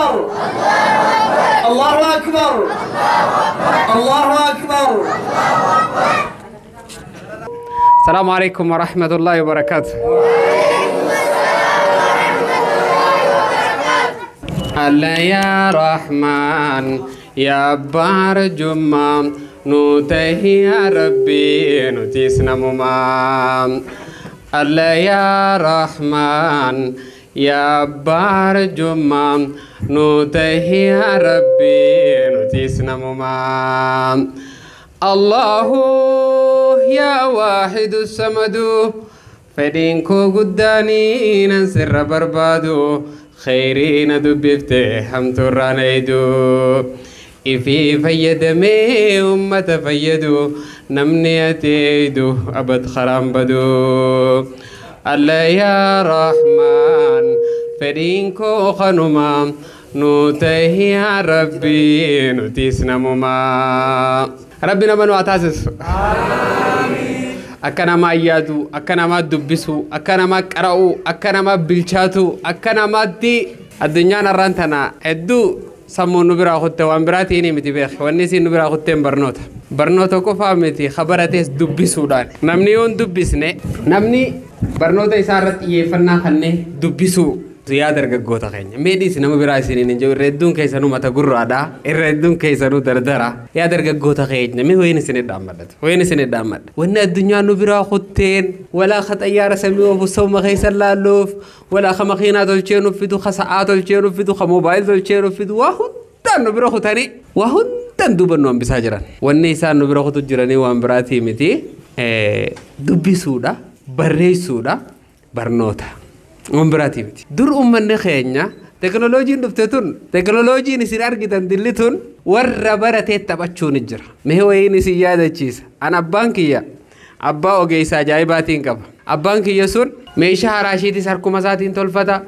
أكبر الله أكبر الله أكبر. السلام عليكم ورحمة الله وبركاته. الله يا رحمن يا بار جمع نوته يا ربي نتيسنا مما. الله يا رحمن يا بار جمع نوته يا ربي نتيسنا مما. الله يا واحد الصمد فدينكو قداني ننسر بربادو خيرين دبفته حمت رانيدو إفي فيدمي أمة فيدو نمني أتيدو أبد خرام بدو. الله يا رحمن فدينكو خنما نوته يا ربي نتيسنا مما. ربنا منو أتاسس akkana ma yaadu, akkana ma dubbisu, akkana ma qara'u, akkana ma bilchaatu, akkana maatti addunyaan har'aan tana hedduu sammuun nu biraa kutte waan biraatiin miti beek wanni isiin nu biraa kutteen barnoota. Barnoota qofaa miti kabaratees dubbisuudhaan. Namni yoo hin dubbisne namni barnoota isaa irratti xiyyeeffannaa kennee dubbisuu yaa dargaggoota keenya. Meedhiis nama biraa isiniin hin jiru irra hedduun keessanuu mata gurraadha irra hedduun keessanuu dardara. Yaa dargaggoota keenya mee wayin isin dhaammadhatu wayin isin dhaammadha. Wanni addunyaan nu biraa kutteen walaa ka xayyaara samii oofu sawma keessa laalluuf walaa ka makiinaa tolchee nuuf fidu ka sa'aa tolchee nuuf fidu ka moobaayil tolchee nuuf fidu waa hundaan nu bira kutanii waa hundaan duuba nu hambisaa jiran. Wanni isaan nu bira kutu jiranii waan biraatii miti dubbisuudha barreessuudha barnoota. Waan biraatii miti. Dur uummanni keenya teekinooloojiin dhufte tun teekinooloojiin isin argitan dilli tun warra baratee taphachuun jira. Mee wayiin isin yaadachiisa. An abbaan kiyya abbaa ogeessa ajaa'ibaatiin qaba. Abbaan kiyya sun meeshaa haraashiitis harkuma isaatiin tolfata.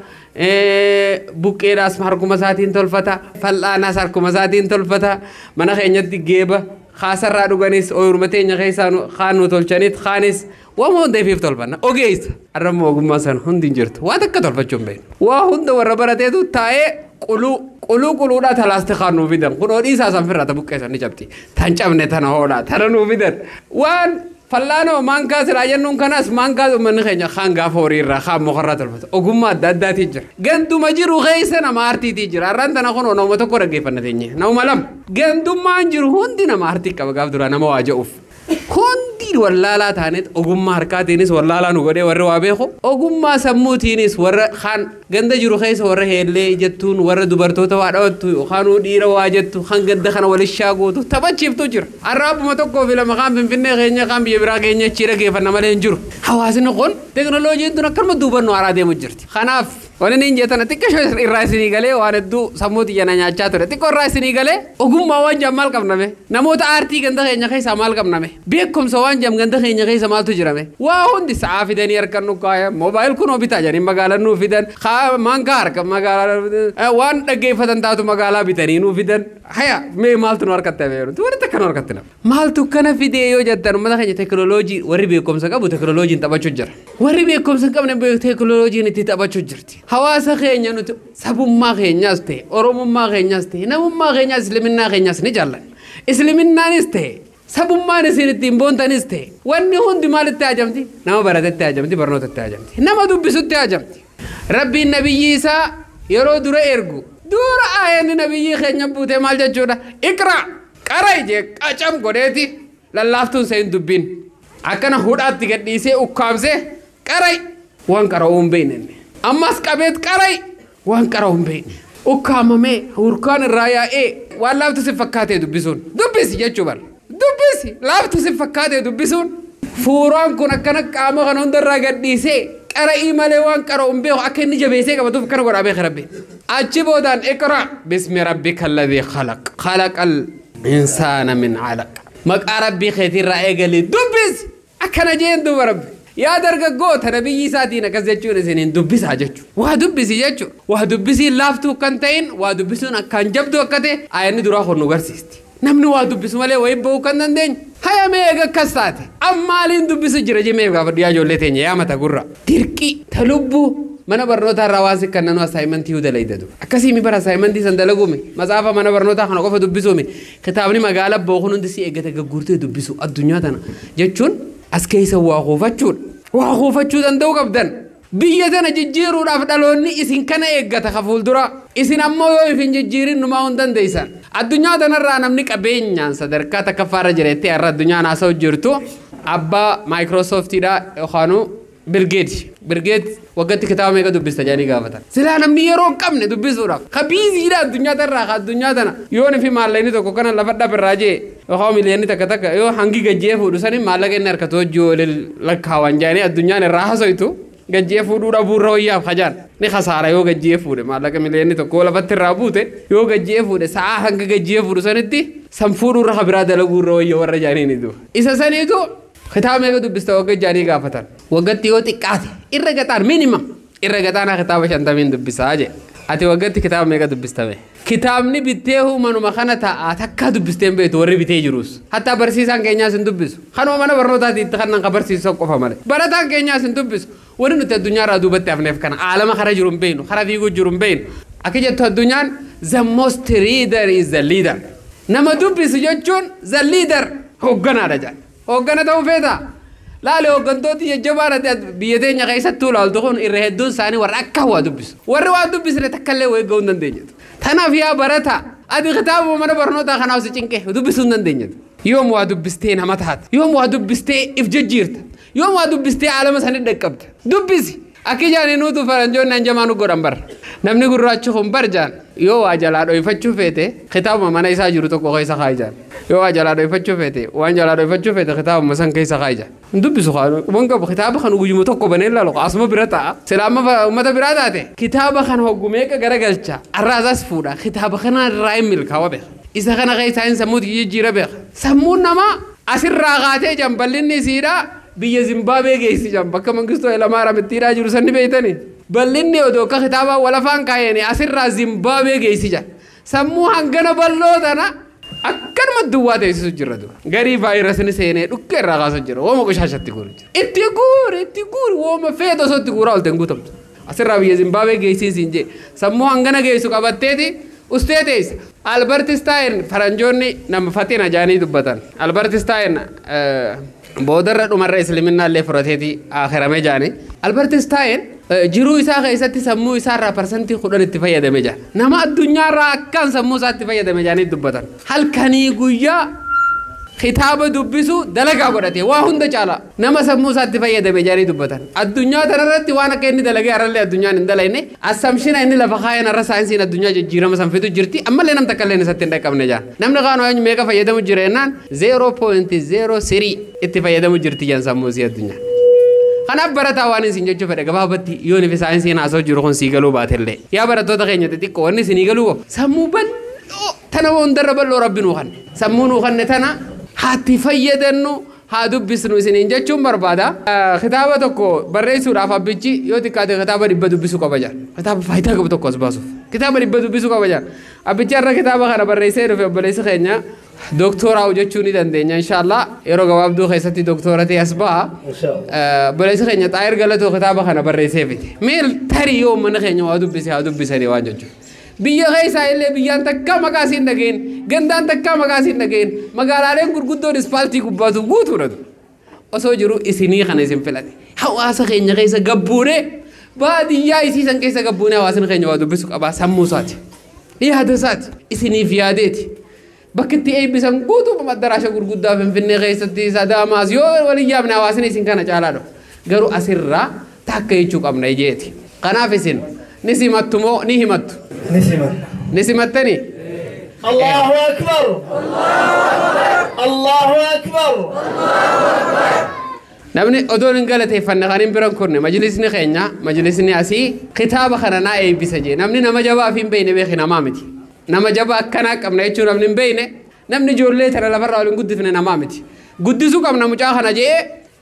Buqqeedhaas harkuma isaatiin tolfata. Fal'aanaas harkuma isaatiin tolfata. Mana keenyatti geeba kaasarraa dhuganis ooyiruma teenya keessaa kaan nu tolchanit kaanis waan hunda ifiif tolfanna ogeessa. Har'a ogummaa sana hundi hin jirtu waan takka tolfachuu hin beeknu. Waa hunda warra barateetu taa'ee quluu quluu quluudhaa talaasti kaan nuu fidan kun hodhii isaa san firraa buqqeessan ni cabdi tan cabne tana hoodhaa tana nuu fidan waan fallaanoo maankaa silaa jennuun kanas maankaa uummanni keenya kaan gaafa horii irraa kaan mukarraa tolfata ogummaa adda addaatiin jira. Ganduma jiru keessa nama aartiitii jira har'aan tana kun nama tokko dhaggeeffanna teenye nama lama gandummaan jiru hundi nama aartii qaba gaaf duraa nama waa je'uuf. Hundi wallaalaa taanet ogummaa harkaatiinis wallaalaa nu godhee warri waa beeku ogummaa sammuutiinis warra kaan ganda jiru keessa warra heellee jettuun warra dubartoota waa dhawattu yookaan dhiira waa jettu kan ganda kana walishaa gootu taphachiiftu jira. Har'a abbuma tokkoo fi lama kaan Finfinnee keenya kaan biyya biraa keenya achi dhaggeeffanna malee hin jiru. Hawaasni kun teekinooloojiin tun akkanuma duubannu haaraa deemu jirti. Kanaaf wanni inni jettan xiqqoo irraa isinii galee waan hedduu sammuu xiyya nyaachaa ture xiqqoo irraa isinii galee ogummaa waan jam maal qabname namoota aartii ganda keenya keessaa maal qabname beekumsa waan jam ganda keenya keessa maaltu jirame waa hundi sa'aa fidanii harkaan nu kaaya moobaayil kunoo bitaa jedhanii magaalaa nuu fidan maankaa harka magaalaa waan dhaggeeffatan taatu magaalaa bitanii nuu fidan haya mee maaltu nu harkatti hafe wanti takka nu harkatti nafa maaltu kana fidee yoo jettan uummata keenya teekinooloojii warri beekumsa qabu teekinooloojiin taphachuu jira warri beekumsa hin qabne teekinooloojiin itti taphachuu jirti. Hawaasa keenya nuti sabummaa keenyaas ta'e oromummaa keenyaas ta'e namummaa keenyaas isliminnaa keenyaas ni jaallanna. Isliminnaanis ta'e sabummaan isin ittiin boontanis ta'e wanni hundi maalitti hajamti? Nama baratetti hajamti barnootatti hajamti nama dubbisutti hajamti. Rabbiin nabiyyi isaa yeroo dura ergu dura aayanni nabiyyi keenya buutee maal jechuudha? Iqraa qara'i jee qacam godheeti lallaaftuun seen dubbiin akkana hudhaatti gadhiisee ukkaamsee qara'i waan qara'uu hin beekne. Ammas qabeet qara'i waan qara'u hin beekne ukkaamamee hurkaan irraa yaa'ee waan laaftu si fakkaatee dubbisuun dubbisi jechuu bara dubbisi laaftu si fakkaatee dubbisuun fuuraan kun akkana qaama kana hundarraa gadhiisee qara'ii malee waan qara'u hin beeku akka inni jabeessee qabatuuf akkana godhaa beeka rabbi. Achi boodaan iqra bismi rabbika alladhii khalaq khalaqal insaana min alaq maqaa rabbii keetiirraa eegalee dubbisi akkana jeen duuba rabbi. Yaa dargaggoota nabiyyi isaatiin akkas jechuun isiniin dubbisaa jechuudha. Waa dubbisi jechuudha. Waa dubbisiin laaftuu kan ta'in waa dubbisuun akkaan jabduu akka ta'e aayanni duraa kun nu garsiisti. Namni waa dubbisu malee wayii ba'uu kan dandeenyu. Haya mee eega akkas taate. Ammaaliin dubbisu jira jemee gaafadhu yaa ijoollee teenya yaa mata gurra. Dirqii ta lubbuu Mana barnootaa irraa waan si kannanu assignmentii yoo dalaydatu. Akkasii mi bara assignmentii san dalaguumi. Matsaafa mana barnootaa kana qofa dubbisuumi. Kitaabni magaalaa bookuun hundi si eeggate gagguurtee dubbisu addunyaa tana jechuun as keessa waa kuufachuudha. Waa kuufachuu danda'uu qabdan. Biyya tana jijjiiruudhaaf dhaloonni isin kana eeggata ka fuuldura. Isin ammoo yoo if hin jijjiirin numaa hin dandeessan. Addunyaa tanarraa namni qabeenyaan sadarkaa takkaffaarra jireetti har'a addunyaan haasa'u jirtu abbaa Maayikiroosooftiidha yookaanuu Bill Gates. Bill Gates waggaatti kitaaba meeqa dubbista jedhanii gaafatan. Silaa namni yeroo hin qabne dubbisuudhaaf. Ka biiziidha addunyaa tanarraa ka addunyaa tana. Yoon fi maallaqni tokko kana lafa dhabirraa jee yookaan miliyoonni takka takka yoo hangi gajjee fuudhu sanii maallaqa inni harkatu hojii waliin lakkaawan jedhanii addunyaan irraa haasa'tu. Gajjee fuudhuu dhabuurra wayyaaf hajaan ni khasaara yoo gajjee fuudhe maallaqa miliyoonni tokko lafatti irraa buute yoo gajjee fuudhe sa'aa hanga gajjee fuudhu sanitti san fuudhuurra kabiraa dalaguurra wayya warra jaaniin idu. Isa saniitu kitaaba meeqa dubbista wagga jaanii gaafatan. Waggatti yoo xiqqaate irra gaxaan minimum irra gaxaan kitaaba 50 dubbisaa jee. Ati waggatti kitaaba meeqa dubbistame? Kitaabni bittee manuma kana ta'a takka dubbistee hin beektu warri bitee jirus. Hatta barsiisaan keenyaas hin dubbisu. Kanuma mana barnootaatti itti kannan ka barsiisan qofa malee. Barataan keenyaas hin dubbisu. Wanni nuti addunyaarraa duubatti hafneef kana aalama kara jiru hin beeknu, kara fiiguu jiru hin beeknu. Akka jettu addunyaan the most reader is the leader. Nama dubbisu jechuun the leader hoogganaadha jedha. Hooggana ta'uu feetaa? Laale hooggantooti jajjabaadha biyya teenya keessattuu ilaaltu kun irra hedduun isaanii warra akka waa dubbisu. Warri waa dubbisne takka illee wayii ga'uu hin dandeenyetu. Tanaaf yaa barataa ati kitaabuma mana barnootaa kanaaf si cinqee dubbisuu hin dandeenyetu. Yoom waa dubbistee nama taata? Yoom waa dubbistee if jijjiirta? Yoom waa dubbistee aalama sanii dhaqqabda? Dubbisi! Akka ijaan nuutu faranjoonni hanjamaa nu godhan bara. Namni gurraachi kun bar jaan yoo waa jalaa dhoyfachuu feete kitaabuma mana isaa jiru tokko keessa kaa'i jaan. Yoo waa jalaa dhoyfachuu feete waan jalaa dhoyfachuu feete kitaabuma san keessa kaa'i jaan. Hin dubbisu waan qabu kitaaba kan guyyuma tokko banee ilaalu asuma bira ta'a. Sila amma uummata biraa taate kitaaba kan hoggu meeqa garagalcha arraasaas fuudha kitaaba kana irraa hin milkaa'u beeka. Isa kana keessaa hin sammuuti jijjiira beeka. Sammuun namaa asirraa kaatee jan bal'inni isiidhaa biyya Zimbaabuwee geessi jan bakka Mangistuu Hayilamaariyaam ittiidhaa jiru sanni beeytani. Bal'inni odoo akka kitaabaa walafaan kaayeen asirraa Zimbaabuwee geessi jan. Sammuu hangana bal'oo tana akkanuma duwwaa teessisu jirra dura. Garii vaayirasni seenee dhukkee irraa kaasu jira. Wooma qoshaashatti guuru jira. Itti guuri itti guuri wooma feetu osoo itti guuraa oolte hin guutamtu. Asirraa biyya Zimbaabuwee geessii siin jee sammuu hangana geessu qabatteeti ustee teessa. Albert Einstein faranjoonni nama fatina jaanii dubbatan. Albert Einstein boodarra dhumarra isliminnaa illee fudhateeti akhiramee jaani. Albert Einstein jiruu isaa keessatti sammuu isaarraa 10% itti fayyadame jaan. Nama addunyaarraa akkaan sammuu isaatti fayyadame jaanii dubbatan. Halkanii guyyaa kitaaba dubbisu dalagaa godhate waa hunda caala. Nama sammuu isaatti fayyadame jaanii dubbatan. Addunyaa tanarratti waan akka inni dalagee har'allee addunyaan hin dalagne assumption inni lafa kaayan har'a saayinsiin addunyaa jijjiirama san fidu jirti ammallee nam takka illee isatti hin dhaqqabne jaan. Namni kaan waan meeqa fayyadamu jira jennaan 0.03 itti fayyadamu jirti jaan sammuu isii addunyaa. Kanaaf barataa waan isin jechuu fedhe gabaabatti yoo nufi saayinsiin haasa'u jiru kun sii galuu baatellee. Yaa barattoota keenya xixiqqoo wanni isinii galuu sammuu bal'oo tana hundarra bal'oo rabbi nuu kanne. Sammuu nuu kanne tana haatti fayyadannu haa dubbisnu isiniin jechuun barbaada. Kitaaba tokko barreessuudhaaf abbichi yoo xiqqaate kitaaba 100 dubbisuu qaba jaan. Kitaaba faayidaa qabu tokko as baasuuf. Kitaaba 100 dubbisuu qaba jaan. Abbichi har'a kitaaba kana barreessee dhufe obboleessi keenya doktoraa jechuu ni dandeenya inshaallah yeroo gabaabduu keessatti doktora ta'e as ba'a. Obboleessi keenya Xaayir Galatoo kitaaba kana barreessee fite. Meel tarii yoo mana keenya waa dubbise haa dubbisanii waan jechuudha. Biyya keessaa illee biyyaan takka maqaa isiin dhageen gandaan takka maqaa isiin dhageen magaalaaleen gurguddoon ispaaltii gubbaatu guutuudha. Osoo jiru isinii kana isin filate. Hawaasa keenya keessa gabbuunee baadiyyaa isiisan keessa gabbuunee hawaasni keenya waa dubbisu qabaa sammuu isaati. Yaada isaati. Isiniif yaadeeti. Bakki itti eebbisan guutuu maddaraasha gurguddaa Finfinnee keessatti Adaamaas yoo waliin yaabne hawaasni isin kana caalaa dhufa. Garuu asirraa takka jechuu qabna ijeeti. Kanaaf isin ni simattu moo ni himattu? Ni simanna. Ni simattanii? Allahu Akbar! Allahu Akbar! Namni odoon hin galateeffanne kan hin biran kunne majlisni keenya majlisni asii kitaaba kana naa eebbisa jee namni nama jabaa fi hin beekne beeki namaa miti. Nama jabaa akkanaa qabna jechuun namni hin beekne namni ijoollee tana lafarraa waliin guddifne namaa miti. Guddisuu qabna mucaa kana jee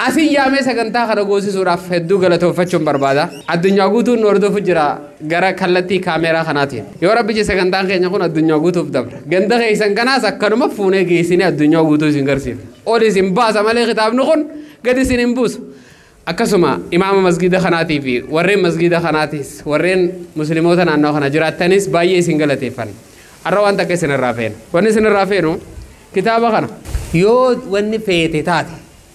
asii yaamee sagantaa kana goosisuudhaaf hedduu galatooffachuun barbaada. Addunyaa guutuun nu hordofu jira gara kallattii kaameeraa kanaatiin. Yoo rabbi je sagantaan keenya kun addunyaa guutuuf dabra. Ganda keessan kanaas akkanuma fuunee geessinee addunyaa guutuu isin garsiifna. Ol isin baasa malee kitaabni kun gadi isin hin buusu. Akkasuma imaama masgida kanaatii fi warreen masgida kanaatis warreen musliimoota naannoo kana jiraattanis baay'ee isin galateeffanna. Har'a waan takka isin irraa feena. Wanni isin irraa feenu kitaaba kana yoo wanni feete taate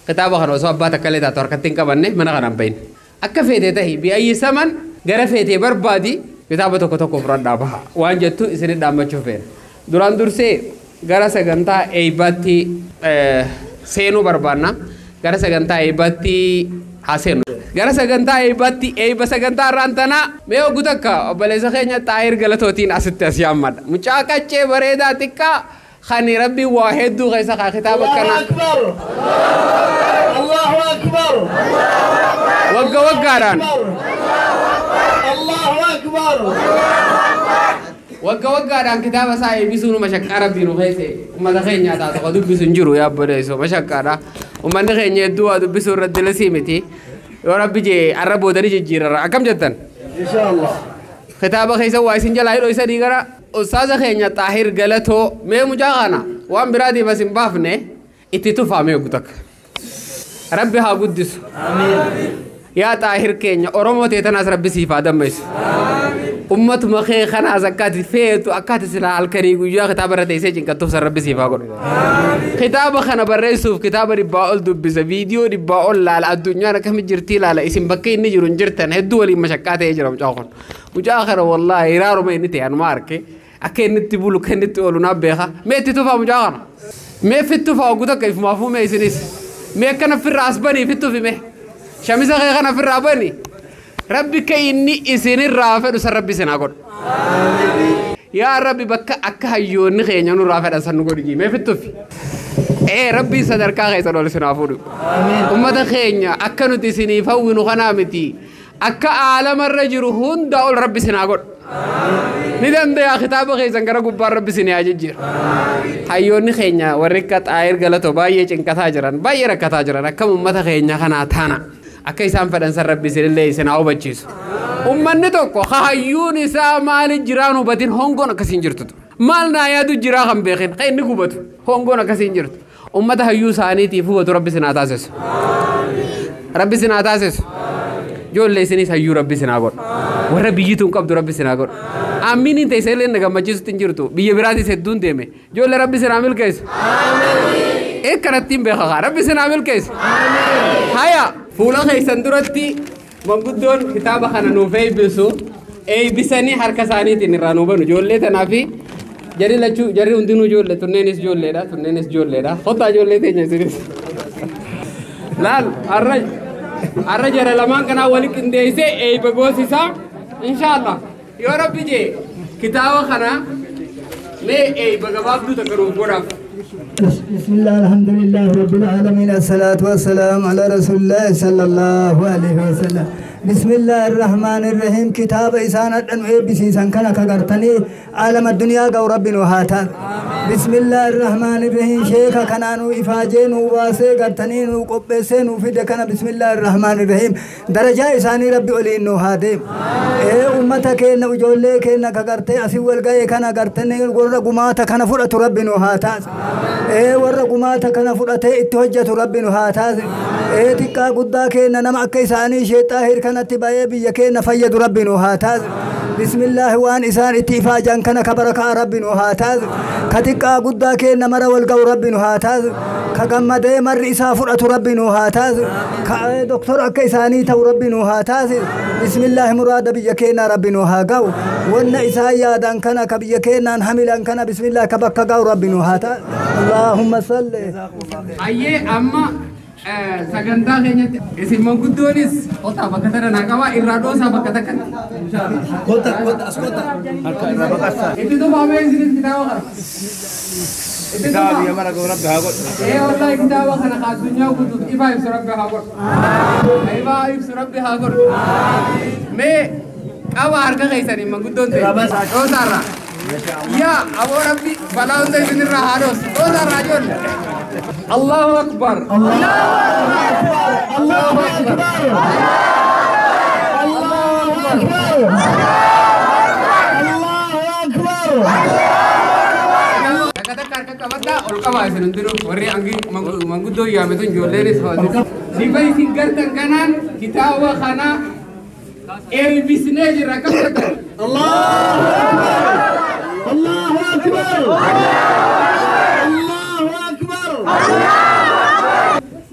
kitaaba kana osoo abbaa takka illee taatu harkatti hin qabanne mana kana hin bahin. Akka feete tahi bi'ayyi saman gara feetee barbaadi kitaaba tokko tokko fudhadhaa baha waan jettu isin dhaammachuu feena. Duraan dursee gara sagantaa eebbaatti seenuu barbaanna. Gara sagantaa eebbaatti haa seenu. Gara sagantaa eebbaatti eebba sagantaa irraan tanaa mee oggu takka obboleessa keenya Xaahir Galatootiin asitti as yaammadha. Mucaa qaccee bareedaa xiqqaa kan Rabbi waa hedduu keessa kaa kitaaba Allahu kana Akbar. Allahu Akbar. Wagga waggaadhaan. Allahu Akbar. Wagga waggaadhaan kitaaba isaa eebbisuun mashaqqaa Rabbii nu keesse uummata keenya taatu ka dubbisu hin jiru yaa obboleessoo mashaqqaadha. Uummanni keenya hedduu waa dubbisuu irratti dilasii miti. Yoo Rabbi jee arra boodanii jijjiirarra akkam jettan? Inshallah. Kitaaba keessa waa isin jalaa hidhoo isanii gara ustaaza keenya Xaahir Galatoo mee mucaa kana waan biraatiif as hin baafne itti tufaa mee oggu takka. Rabbi haa guddisu. Yaa Xaahir keenya Oromoo ta'e tanaas Rabbi siif haa dammaysu. Ummatuma kee kanaas akkaati feetu akkaati silaa halkanii guyyaa kitaaba irra teessee cinqattuuf san Rabbi siif haa godhu. Kitaaba kana barreessuuf kitaaba 100 ol dubbisa, viidiyoo 100 ol laala, addunyaan akkami jirtii laala, isin bakka inni jiru hin jirtan hedduu waliin mashaqqaa ta'ee jira mucaa kun. Mucaa kana wallaahi hiraaruma inni ta'e anuma arke akka inni itti bulu akka inni itti oolu naaf beeka. Mee itti tufaa mucaa kana. Mee fittufaa oggu takka ifumaafuu mee isinis. Mee akkana firraa as banii fittufi mee. Shamisa kee kana firraa bani. Rabbi ka inni isinirraa fedhu san Rabbi isin haa godhu. Yaa Rabbi bakka akka hayyoonni keenya nurraa fedhan san nu godhi mee fittufi. Rabbi sadarkaa keessan ol isin haa fuudhu. Uummata keenya akka nuti isiniif hawwinu kanaa miti. Akka aalamarra jiru hunda ol Rabbi isin haa godhu. Ni danda'a kitaaba keessan gara gubbaan Rabbi isin haa jijjiiru. Hayyoonni keenya warri akka Xaahir Galatoo baay'ee cinqataa jiran baay'ee rakkataa jiran akkam uummata keenya kanaa taana. Akka isaan fedhan san Rabbi isinillee isin haa hubachiisu. Uummanni tokko hayyuun isaa maaliif jiraan hubatin hongoon akkasiin jirtu. Maal naa yaadu jiraa kan beekin kan inni gubatu hongoon akkasiin jirtu. Uummata hayyuu isaaniitiif hubatu Rabbi isin haa taasisu. Rabbi isin haa taasisu. Ijoollee isinis hayyuu Rabbi isin haa godhu. Warra biyyituu hin qabdu Rabbi isin haa godhu. Ammiin ta'e illee na gammachiisutti hin jirtu. Biyya biraatis hedduun deeme. Ijoollee Rabbi isin haa milkeessu. Kanatti hin beekaa Rabbi isin haa milkeessu. Haya fuula keessan duratti manguddoon kitaaba kana nuuf eebbisu eebbisanii harka isaaniitiin irraa nuu banu ijoollee tanaa fi jarri lachuu jarri hundinuu ijoollee tunneenis ijoolleedha tunneenis ijoolleedha kottaa ijoollee teenya isinis. Laal har'a jara lamaan kanaa wali qindeessee eebba goosisaa inshaallah yoo Rabbi jee kitaaba kana mee eebba gabaabduu takka nuuf godhaaf. بسم الله الحمد لله رب العالمين الصلاة والسلام على رسول الله صلى الله عليه وسلم. بسم الله الرحمن الرحيم. كتاب إسان أدن إبسي سان كان كغرتني عالم الدنيا قو رب وهاتا. بسم الله الرحمن الرحيم. شيخ كنانو إفاجين واسي غرتني نو قبسين وفيد كان. بسم الله الرحمن الرحيم. درجة إساني ربي أولي نو هادم. إيه أمتك إن وجولك إن كغرتي أسي والغاية كان غرتني ورا قماتا كان فرأة ربي وهاتا. إيه ورا قماتا كان فرأة اتوجة ربي وهاتا. إيه تكا قدا كإن نما كيساني شيء طاهر كان تبايا بيكين فيد ربي وهاتا. بسم الله وان إسان اتفاجا كان كبركة ربي وهاتا. كتكا قدا كإن مر والقو ربي وهاتا. كجمد مر إسا فرأة ربي وهاتا. كدكتور كيساني تو ربي وهاتا. بسم الله مراد بيكين ربي وهاجو. وان إسا يادان كان كبيكين حملا كان. بسم الله كبكة جو ربي وهاتا. اللهم صل. أيه أما sagantaa keenyatti isin manguddoonis kottaa bakka tana naa qabaa irraa dhoosaa bakka takkatti. Kota kota as kota. Harka irraa baqassaa. Itti tufaamee isinis kitaaba kana. Itti Kitaaba tufaa. biyya mara ga'u Rabbi haa godhu. Ee wallahi kitaaba kana ka addunyaa guutuuf ifaa ibsu Rabbi haa godhu. Ifaa ibsu Rabbi haa godhu. Mee qaba harka keessanii manguddoon ta'e. Dhoosaarraa. Yaa aboo Rabbi balaa hunda isinirraa haa dhoosu. Dhoosaarraa ijoollee. Allahu Akbar. Allahu Akbar. Allahu Akbar. Allahu Akbar. Takka takka harka qabadhaa ol qabaa isin hundinuu warri manguddoo yaame tun ijoolleenis. Bifa isin gartan kanaan kitaaba kana eebbisnee jirra kam jettan? Allahu Akbar! Allahu Akbar! Allahu Akbar!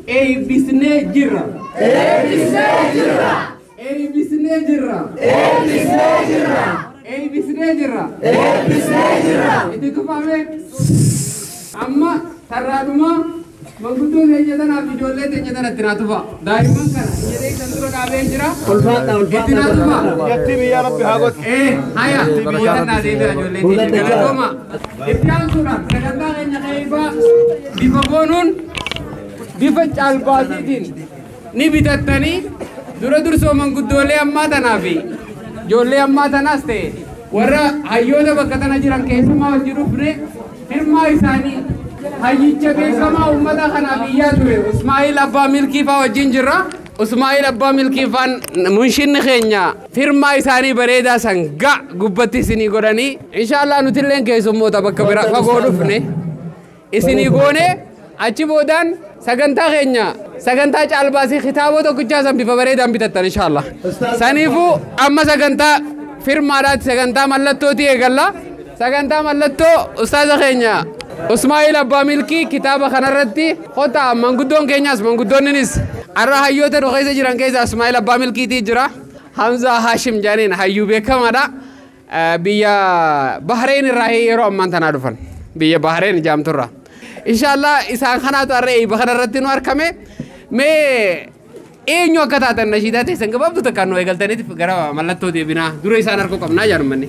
Eebbisnee jirra. Eebbisnee jirra! Eebbisnee jirra. Eebbisnee jirra! Eebbisnee jirra. Eebbisnee jirra! Itti tufame amma tarraadhuma manguddoo teenya tanaaf ijoollee teenya tanatti naa tufa. Daa'imman kana jedhee kan dura dhaabee jira. Ulfaadha Itti naa tufa. Yattiimi yaa Rabbi haa godhu. Haya biyya naa deebi'a ijoollee teenya galatooma. Itti aansuudhaan sagantaa keenya keeybaa bifa goonuun bifa caalbaasiitiin ni bitattanii dura dursoo manguddoolee ammaa tanaa fi ijoollee ammaa tanaas ta'e warra hayyoota bakka tana jiran keessumaa wajji dhufne firmaa isaanii hayyicha beekamaa uummata kanaaf iyyaa ture Usmaa'il Abbaa Milkii faa wajjin jirra. Usmaa'il Abbaa Milkii faan munshinni keenya firmaa isaanii bareedaa san ga gubbatti isinii godhanii inshaallah nutilleen keessummoota bakka bira fagoo dhufne isinii goone achi boodaan sagantaa keenya sagantaa caalbaasii kitaabota tokkichaa san bifa bareedaan bitattan inshaallah. Saniifuu amma sagantaa firmaadhaatti sagantaa mallattootii eegalla. Sagantaa mallattoo ustaaza keenya Usmaa'il Abbaa Milkii kitaaba kanarratti kota manguddoon keenyaas manguddoonninis har'a hayyoota nu keessa jiran keessa Usmaa'il Abbaa Milkiitii jira. Hamza Hashim jaaniin hayyuu beekamaadha. Biyya Bahreen irraa yeroo ammaan tanaa dhufan. Biyya Bahreen jaamturraa. Inshaallah isaan kanaatu har'a eebba kanarratti nu argame. Mee eenyu akka taatan nashiidaa teessan gabaabduu takkaan nu eegaltaniif gara mallattoo deebinaa dura isaan harkuu qabnaa jaanummanni.